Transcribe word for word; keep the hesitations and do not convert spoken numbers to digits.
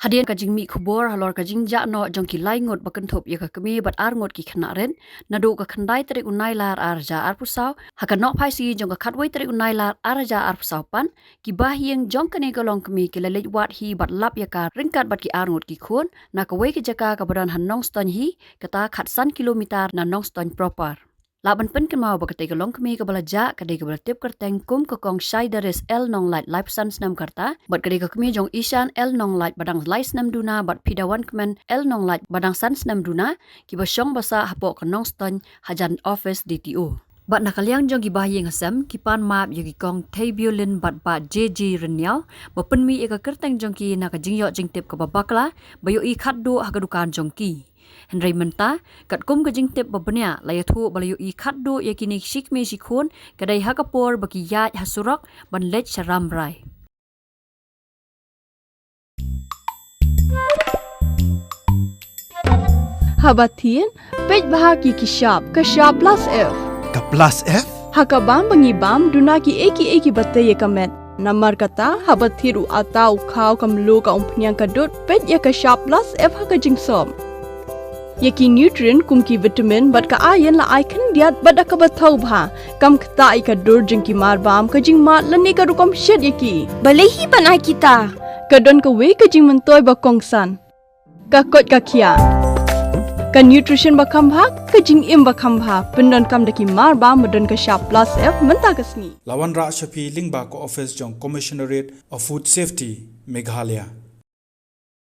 Hadien ka jingmih khubor halor ka jingjah noh jong ki lai ngut ba kynthup ïa ka kmie bad ar ngut ki khynnah rit, naduh ka khyndai tarik u Nailar ar hajar arphew saw ha ka Nohphaisi jong ka khatwei tarik u Nailar ar hajar arphew saw pat, ki bahaïing jong kane ka longkmie ki la leit wad hi bad lap ïa ka ryngkat bad ki ar ngut ki khun na kawei ka jaka kaba don ha Nongstoiñ hi, kata khatsan kilometer na Nongstoiñ proper. Lah ban pynkynmaw ba katei ka longkmie kaba la jah ka dei kaba la tip kyrteng kum ka Kong Shaidaris L Nonglait, laiphew san snem ka rta, bad ka dei ka kmie jong Ishan L Nonglait ba dang lai snem duna bad Phidawankmen L Nonglait ba dang san snem duna, kiba shong ba sah hapoh ka Nongstoiñ hajan office D T O. Bad na ka liang jong ki bahaïing hasem, ki pan map ïa ki Kong Theibiolin bad Bah J J Rynniaw ba pynmih ïa ka kyrteng jong ki na ka jingïoh jingtip kaba bakla ba ïohi khatduh ha ka dukan jong ki. Hynrei mynta, katkum ka jingtip ba bniah, la ïathuh ba la ïohi khatduh ïa kine shi kmie shi khun ka dei ha ka por ba ki ïaid ha surok ban leit sha Rambrai. Haba thied, peit bha ïa ki shap, ka shap plus F. Ka plus F? Ha ka bam ba ngi bam, duna kiei kiei kiba tei ïa ka met. Namar kata, haba thied u atta, u khaw, ka mluh, ka umphniang, ka dud, peit ïa ka shap plus F ha ka jingsop. Ïa ki nutrient kum ki vitamin bad ka iron la ai khyndiat bad da kaba thaw bha. Kam ktah ïa ka dur jong ki marbam, ka jingmad lane ka rukom shet ïa ki. Balei hi ban ai kita? Ka don kawei ka jingmyntoi ba kongsan. Ka koit ka khiah. Ka nutrition ba kham bha, ka jingim ba kham bha. Pyndonkam da ki marbam ba don ka shap plus F mynta ka sngi. La wanrah sha phi lyngba ka office jong Commissionerate of Food Safety, Meghalaya.